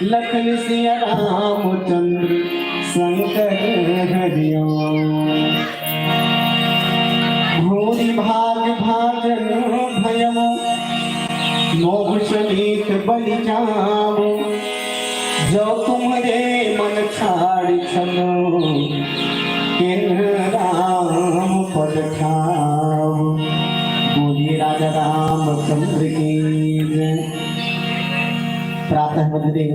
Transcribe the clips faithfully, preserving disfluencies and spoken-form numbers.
लखन सिया रामचंद्र शंकर हरिओम। भूरि भाग भाजन भयम मोह समेत बलि जावो। जो तुम्हरे मन छाड़ छलो किन्ह राम पद ठावो। बोलिए राजा रामचंद्र की जय। प्रातः वंदनीय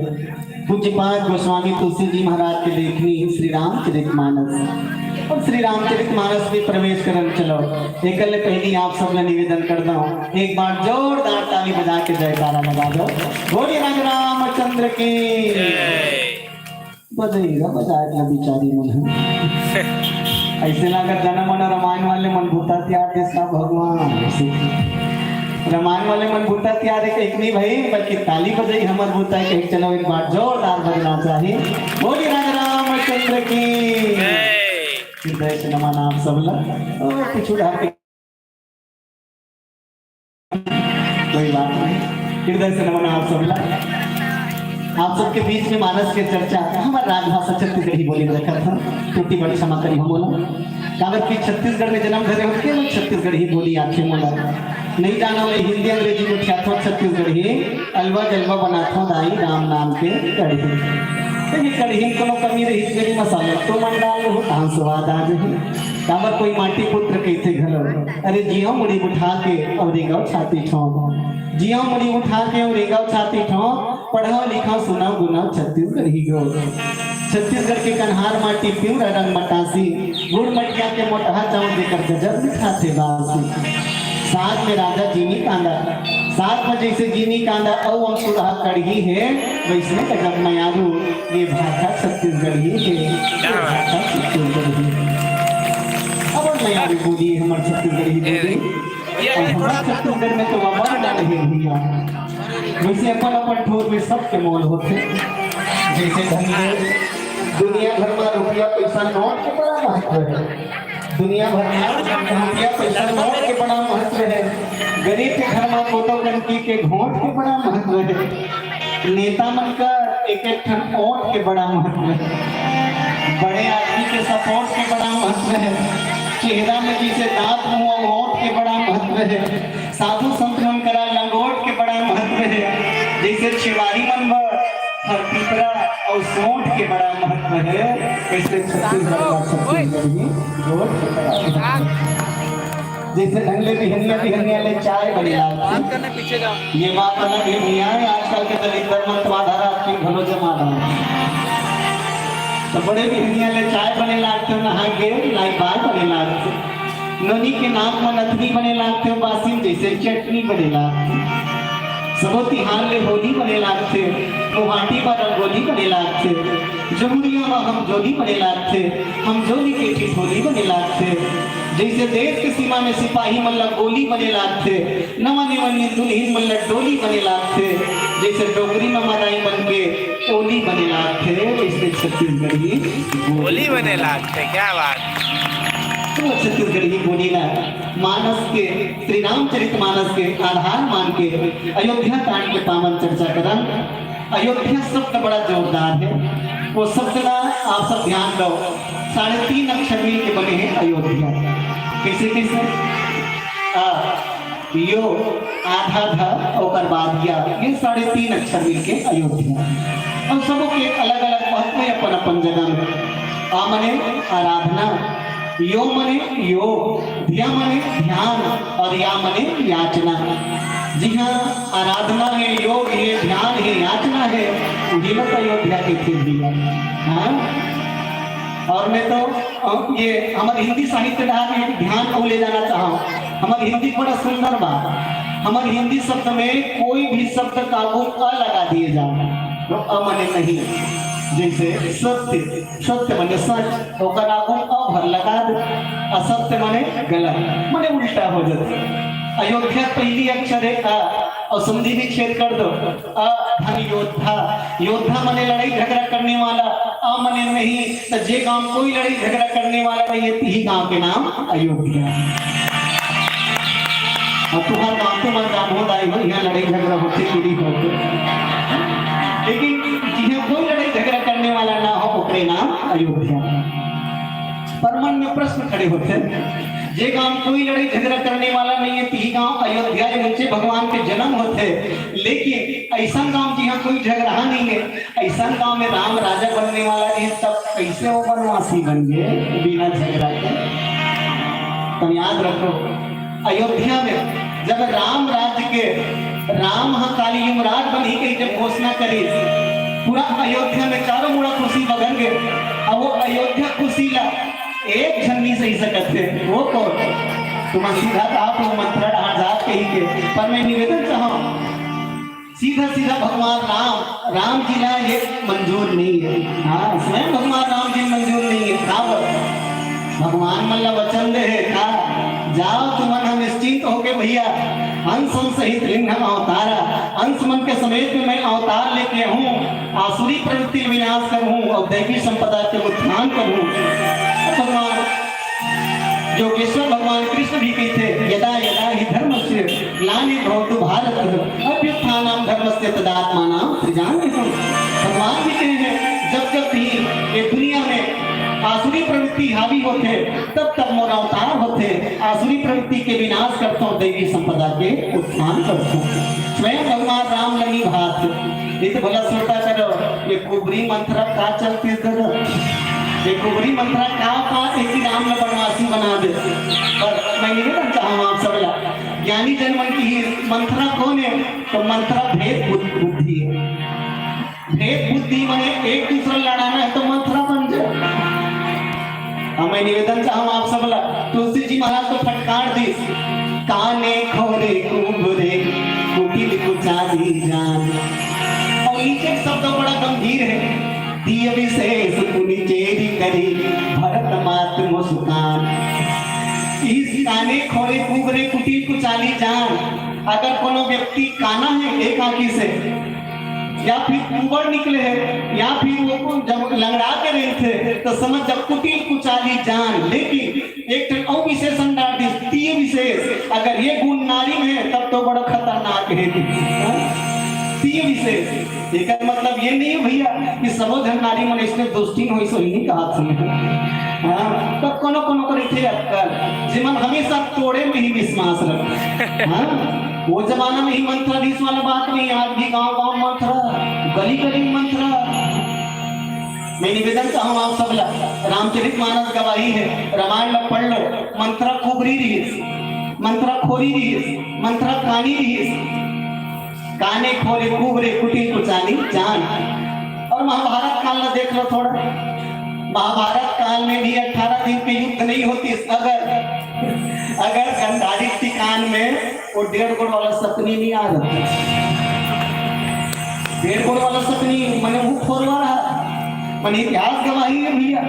पूज्यपाद गोस्वामी तुलसी जी महाराज के लेखनी श्री रामचरित मानस। अब श्री रामचरित मानस में प्रवेश करन चलो। एकर ले पहली आप सब ला निवेदन करता हूँ, एक बार जोरदार ताली बजा के जयकारा लगा दो। बोलिए राजा रामचंद्र की। बजइया बजाए ला बिचारी मन ह। अइसे लागत जनमन रामायण वाले मन भूता तियार देस का भगवान। रामायण वाले मन भूता तियार एक, एक नहीं भाई, बल्कि ताली बजई हमर भूता के। चलो एक बार जोरदार बजना चाहिए। बोलिए राजा रामचंद्र की। जय। हृदय से नमन आप सब ला। ओ, कुछ उधार के कोई बात नहीं। हृदय से नमन आप सब ला। आप सबके बीच में मानस के चर्चा, हमर राजभाषा छत्तीसगढ़ी बोली में रखत हन, त्रुटि बड़ क्षमा करी हमन ला। काबर कि छत्तीसगढ़ में जन्म धरे होके मैं छत्तीसगढ़ी बोली आथे मोला। नहीं जानो मैं हिंदी अंग्रेजी गोठियाथों, छत्तीसगढ़ी अलवा जलवा बनाथों दाई राम नाम के कढ़ी। देखिए कढ़ी में कोनो कमी रही, गरम मसाला तो मन डाल लो, तहाँ स्वाद आ जाही। काबर कोई माटी पुत्र कहिथे घलो, अरे जियो मुड़ी उठा के अउ रेंगव छाती ठोंक। जियो मुड़ी उठा के अउ रेंगव छाती ठोंक, पढ़व लिखव सुनव गुनव छत्तीसगढ़ी गो। छत्तीसगढ़ के कन्हार माटी पिंवरा रंग मटासी, गुड़ मटिया के मोटहा चाउर जेकर गजब मिठाथे बासी। साग में राजा जीनी कांदा, साग में जैसे जीनी कांदा अउ अमसुरहा कढ़ी हे, वैसने गजब मयारू ये भाषा छत्तीसगढ़ी हे, ये भाषा छत्तीसगढ़ी। अब मयारू बोली हमर छत्तीसगढ़ी बोली। अब हमर छत्तीसगढ़ में तो बाबा डाले हे भैया, वैसे अपन अपन ठोर में सबके मोल होथे। जैसे धन के दुनिया भर में रुपया पैसा नोट के बड़ा महत्व हे। दुनिया भर में रुपया पैसा नोट के बड़ा महत्व हे। गरीब के घर में कोदो कनकी के घोंट के बड़ा महत्व हे। नेता मन का एक एक ठन ओंठ के बड़ा महत्व हे। बड़े आदमी के सपोर्ट के बड़ा महत्व हे। चेहरा में जैसे दांत मुंह अउ ओंठ के बड़ा महत्व हे। साधु संत मन करा लंगोट के बड़ा महत्व हे। जैसे छेवारी मन बर हर पिपरा अउ सोंठ के बड़ा महत्व हे, वैसे छत्तीसगढ़ का छत्तीसगढ़ी गोठ के बड़ा महत्व हे। जैसे ढंग ले बिहनिया, बिहनिया ले चाय बने लागथे। ये बात अलग हे भैया, आजकल के दलिद्दर मन तो आधा रात के घलो जमा रहा। तो बड़े बिहनिया ले चाय बने लागथे, नहा के लाई बाय बने लागथे। नोनी के नाक म नथनी बने लागथे, बासी जैसे चटनी बने लागथे। सबो तिहार ले होली बने लागथे, मुहाटी पर रंगोली बने लागथे। जमुनिया म हम जोली बने लागथे, हम जोली के ठिठोली बने लागथे। जैसे देश के सीमा में सिपाही मन ला गोली बने लागथे, नवा नेवनियन दुल्हिन मन ला डोली बने लागथे। जैसे डोकरी म मदाई मन के ओली बने लागथे, वैसे छत्तीसगढ़ी बोली। होली बने लागथे, क्या बात। तो छत्तीसगढ़ी बोली ला मानस के, श्री रामचरित मानस के आधार मान के अयोध्या कांड के पावन चर्चा करन। अयोध्या शब्द बड़ा जोरदार हे, वो शब्द ला आप सब ध्यान दो। साढ़े तीन अक्षर मिल के बने हे अयोध्या। कैसे कैसे? आ, यो, आधा ध, ओकर बाद या, ये साढ़े तीन अक्षर मिल के अयोध्या। अउ सबो के अलग-अलग महत्व हे अपन-अपन जगह में। आ मने आराधना, यो मने योग, ध्या मने ध्यान अउ या मने याचना। जिहाँ आराधना हे, योग हे, ध्यान हे, याचना हे, उही ला तो अयोध्या कहिथे भैया। हाँ? अउ मैं तो अउ ये हमर हिंदी साहित्य डहर में एक ध्यान अउ ले जाना चाहव। हमर हिंदी बड़ा सुंदर बा। हमर हिंदी शब्द में कोई भी शब्द का आगू अ लगा दिए जाओ, तो अ मने नहीं। जैसे सत्य, सत्य मने सच, ओकर आगू अ भर लगा दे। असत्य मने गलत, मने उल्टा हो जाथे। अयोध्या पहली अक्षर हे अ, अउ संधि विच्छेद कर दो। अ धन योद्धा, योद्धा मने लड़ाई झगड़ा करने वाला, अ मने नहीं, तो जे गांव कोई लड़ाई झगड़ा करने वाला नहीं हे, तिही गांव के नाम अयोध्या। अउ तुहर गांव तो मैं जानो दाई हो, यहाँ लड़ाई झगड़ा होथे, चोरी होथे, लेकिन जिहाँ कोई लड़ाई झगड़ा करने वाला ना हो, ओकरे नाम अयोध्या। पर मन में प्रश्न खड़े होथे, जे गांव कोई लड़ाई झगड़ा करने वाला नहीं हे, तिही गांव अयोध्या, ये नीचे भगवान के जन्म होथे, लेकिन ऐसा गांव जिहाँ कोई झगड़ा नहीं हे, ऐसा गांव में राम राजा बनने वाला नहीं हे, तब कैसे वो वनवासी बन गए बिना झगड़ा के? तो याद रखो, अयोध्या में जब राम राज्य के, राम ह काली युवराज बनही कही जब घोषणा करी, पूरा अयोध्या में चारों मुड़ा खुशी बगन गे। अब वो अयोध्या खुशी ला एक झन नहीं सही सकत हे, वो कौन? तुम सीधा कहा तो मंत्रा डहार जात कही के, पर मैं निवेदन चाहूँ, सीधा सीधा भगवान राम, राम जी ला ये मंजूर नहीं हे। हाँ, स्वयं भगवान राम जी मंजूर नहीं हे। का बर? भगवान मन ला वचन दे हे का, जाओ तुमन ह निश्चिंत होके भैया, अंश अंश सहित लिंग अवतारा, अंश मन के समेत में मैं अवतार लेके हूँ, आसुरी प्रवृत्ति विनाश करूँ और दैवी संपदा के उत्थान करूँ। भगवान योगेश्वर भगवान कृष्ण भी कहिथे, "यदा यदा हि धर्मस्य ग्लानिर्भवतु भारत, अभ्युत्थानं धर्मस्य तदात्मानं सृजाम्यहम्।" भगवान भी कहे हैं, "जब जब भी ये दुनिया में आसुरी प्रवृत्ति हावी होथे, तब तब मोर अवतार होथे, आसुरी प्रवृत्ति के विनाश करथों, दैवी संपदा के उत्थान करथों।" स्वयं भगवान राम ल नइ भात। ये तो भला सोचता करो, ये कुबरी मंथरा का चलती है दादा? ये कुबरी मंथरा का पास है कि राम ल बनवासी बना दे? पर मैं निवेदन चाहूँ आप सब ला, ज्ञानी जन मन की ही मंथरा कौन है? तो मंथरा भेद बुद्ध-, बुद्धि है। भेद बुद्धि माने एक दूसरा लड़ाना है तो मंथरा बन जाए। अब मैं निवेदन चाहूँ आप सब ला, तुलसी जी महाराज तो फटकार दिस, "काने खोरे कुबरे कुटिल कुचाली जान।" और नीचे के शब्द बड़ा गंभीर है, "तिय विशेष पुनि चेरि करी भरत मात मुस्कान।" इस काने खोरे कुबरे कुटिल कुचाली जान, अगर कोनो व्यक्ति काना है एक आँखी से, या फिर कुबड़ निकले है, या फिर वो को जब लंगड़ा के रहिथे, तो समझ जब कुटिल कुचाली जान। लेकिन एक ठन अउ विशेषण डाल दिस, तिय विशेष, अगर ये गुण नारी में है, तब तो बड़ा खतरनाक है। हाँ? तिय विशेष, एकर मतलब ये नहीं है भैया कि सबो झन नारी मन इसने दुष्टिन होई, सो ही नहीं कहा सुने। हाँ, तो कोनो कोनो कर इथे अक्कल, जेमन हमेशा तोड़े में ही विश्वास रखे। हाँ, वो जमाना में ही मंथरा धीस वाला बात नहीं, आज भी गांव गांव मंथरा, गली गली मंथरा। मैं निवेदन चाहूँ आप सब ला, रामचरित मानस गवाही है, रामायण ला पढ़ लो, मंथरा कुबरी रहिस, मंथरा खोरी रहिस, मंथरा कानी रहिस, काने खोरे कुबरे कुटिल कुचाली जान। और महाभारत काल ला देख लो थोड़ा, महाभारत काल में भी अठारह दिन के युद्ध नहीं होतिस, अगर, अगर गंधारी टिकान में वो डेढ़ गोड़ वाला सतनी नहीं आ जाता। डेढ़ गोड़ वाला सतनी, मने वो खोरवा रहा, मने इतिहास गवाही है भैया।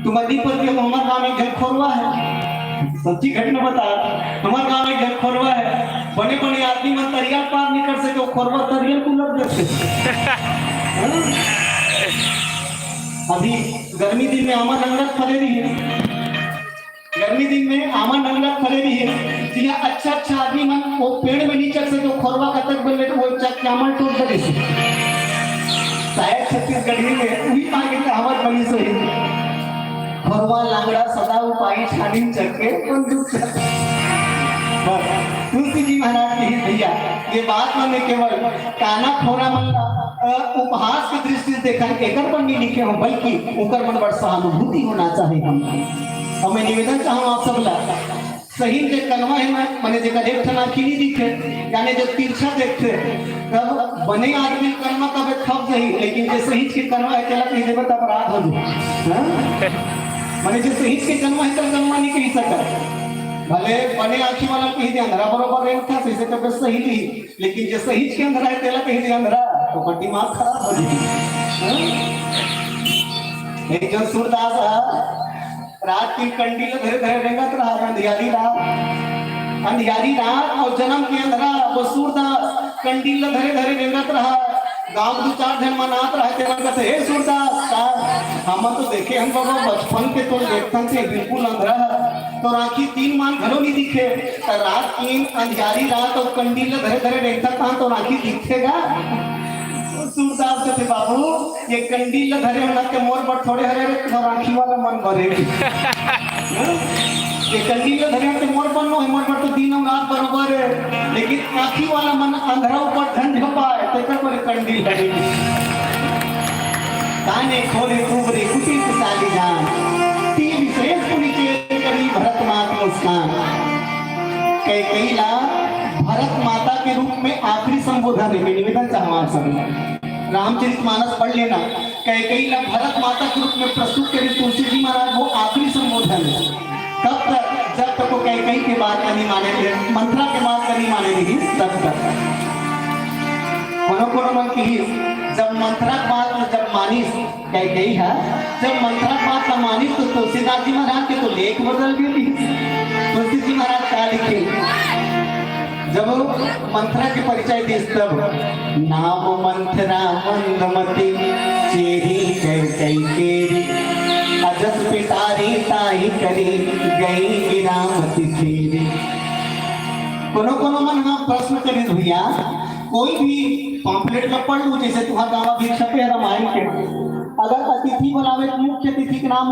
तुम अद्दीपुर के हो, हमारे गांव में एक झन खोरवा है, सच्ची घटना बता रहा, हमारे गांव में एक झन खोरवा है, बने बने आदमी मन तरिया पार नहीं कर सके, वो खोरवा तरिया को लग देथे। हाँ? अभी गर्मी दिन में आमा नंगत फरे रही है, गर्मी दिन में आमा नंगत फरे रही है, जिहाँ अच्छा अच्छा आदमी मन वो पेड़ में नहीं चढ़ सके, वो खोरवा कतक बन लेके वो चक के आमा टूट डरिस। शायद छत्तीसगढ़ी में उही मार के कहावत बनी सो है, "खोरवा लांगड़ा सदा उपाई, छानी चक के बंदूक।" बस, तुलसी जी महाराज के ही भैया, ये बात मन में केवल काना खोरा मन ला, अ, उपहास के दृष्टि से देखन, एकर पर नहीं लिखे हो, बल्कि ओकर मन बर सहानुभूति होना चाहे हम। और मैं निवेदन चाहूँ आप सब ला, सही जे कनवा है ना, मने जेकर एक ठन आँखी नहीं दिखे, यानी जो तिरछा देखते, तब बने आदमी कनवा तबे खप जाही, लेकिन जे सही के कनवा है, तेला कही देबे तब रात हो जाए। हाँ? मने जे सही के कनवा है, तब कनवा नहीं कही सकता। भले बने आँखी वाला कही दे, अंधरा बरोबर रहता, सही से तबे सही नहीं। लेकिन जे सही के अंधरा है, तेला कही दे अंधरा, तो ओकर दिमाग खराब हो जाई। हाँ? एक जन सूरदास ह, रात के कंडील धरे धरे रेंगत रहा, अंधियारी रात, अंधियारी रात और जनम के अंधरा, वो सूरदास कंडील धरे धरे रेंगत रहा। गांव दू चार झन मन आत रहा, तेला कहते, "हे सूरदास, का हम तो देखे हन बाबा, बचपन के तो देखथन से बिल्कुल अंधरा है।" तो आँखी तीन मान घलो नहीं दिखे, त रात के अंधियारी रात अउ कंडील ल धरे धरे रेंगथस त आँखी दिखथे गा? सूरदास कथे, "बाबू, ये कंडील ल धरे हन ते मोर बर थोड़े हरे रे, तोर आँखी वाला मन बर हे।" ये कंडील ल धरे हन ते मोर बर नो हे, मोर बर तो दिन अउ रात बरोबर हे, लेकिन आँखी वाला मन अंधरा ऊपर झन झपाए, तेकर बर कंडील धरे। काने खोरे कुबरे कुटिल कुचाली जान, तिय विशेष पुनि चेरि करी भरत मात मुस्कान। कैकेयी ला भरत माता के रूप में आखिरी संबोधन है, मैं निवेदन चाहूँ आप सब, रामचरित मानस पढ़ लेना। कैकेयी ला भरत माता के रूप में प्रस्तुत करे तुलसी जी महाराज, वो आखिरी संबोधन है। कब तक? जब तक वो कैकेयी के बात नहीं माने, मंथरा के बात नहीं माने नहीं, तब तक। कोनो कोनो मन किहिस, जब मंथरा के बात जब मानिस, कैकेयी ह, जब मंथरा के बात ला मानिस तो तुलसीदास जी महाराज के तो लेख बदल गे। तुलसी जी महाराज का लिखे, जब मंथरा के परिचय दिस तब, "नाम मंथरा मंदमती, चेरि कैकेयी केरी।" जस पिटारी ताई करी गई इनाम अतिथि रे। कोनो कोनो मन हा प्रश्न करिस भैया, कोई भी पॉम्पलेट ला पढ़ लू, जैसे तुहार दावा भी छपे हे रामायण के, अगर अतिथि बनावे तो मुख्य अतिथि के नाम